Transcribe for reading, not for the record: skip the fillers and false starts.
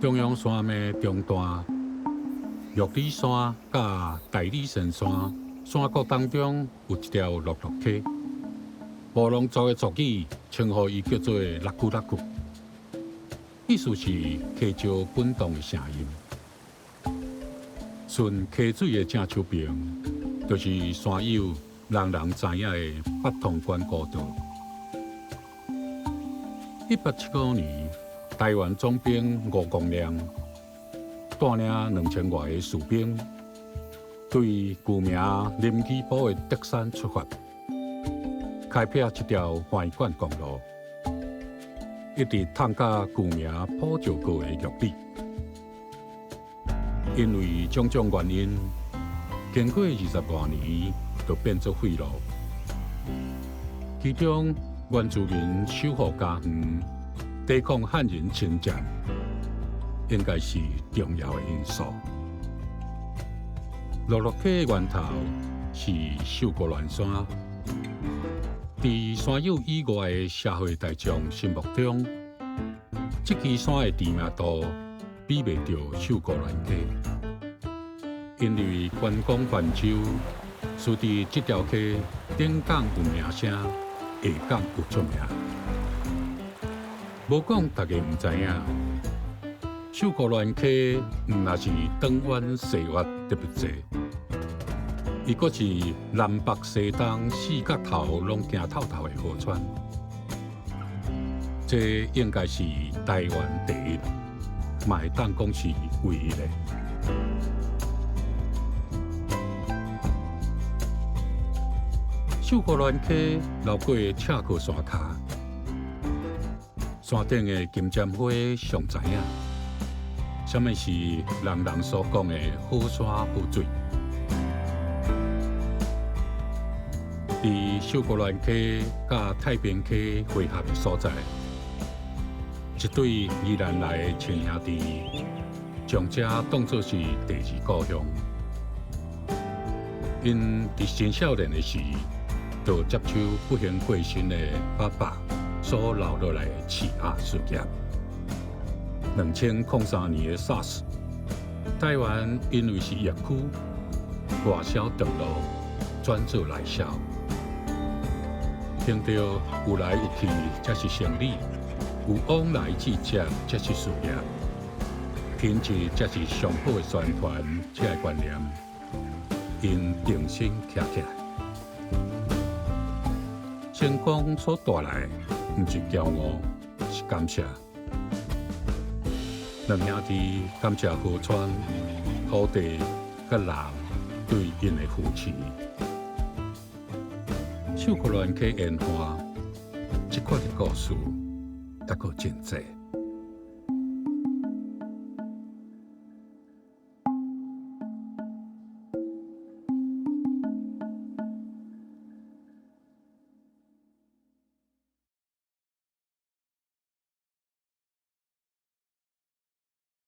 中央山脈中段，玉里山佮大理神山山谷當中有一條樂樂溪，布農族的族語稱呼伊叫做樂咕樂咕，意思是溪石滾動的聲音。順溪水的正手邊，就是山友人人知影的八通關古道。1875年，台灣總兵吳公亮帶領2000外个士兵，對舊名林基埔的德山出發，開闢這條橫貫公路，一直通到舊名普照閣的玉里。因為種種原因，經過20外年，就變做廢路。其中，原住民守護家園、抵抗漢人侵佔，應該是重要的因素。樂樂溪的源頭是秀姑巒山，佇山友以外的社會大眾心目中，這支山的知名度比袂著秀姑巒溪。因為關公泛舟，使得這條溪頂港有名聲，下港有出名。無講大家毋知影，秀姑巒溪毋若是長彎細彎特別濟，伊閣是南北西東四角頭攏行透透的河川。這應該是台灣第一，嘛會當講是唯一的。秀姑巒溪流過赤溪山跤，山頂的金針花上知影，啥物是人人所講的好山好水。佇秀姑巒溪佮太平溪匯合的所在，一對宜蘭來的親兄弟，將這當作是第二故鄉。𪜶佇真少年的時，就接手不幸過身的爸爸所留落來的飼鴨事業。2003年的 SARS，台灣因為是疫區，外銷斷路，轉做內銷。憑著有來有去才是生理，有往來之者才是事業，品質才是上好的宣傳，這个觀念，𪜶重新徛起來。成功所帶來的，毋是驕傲，是感謝。兩兄弟感謝河川、土地佮人對𪜶的扶持。秀姑巒溪沿岸，這款的故事猶閣真濟。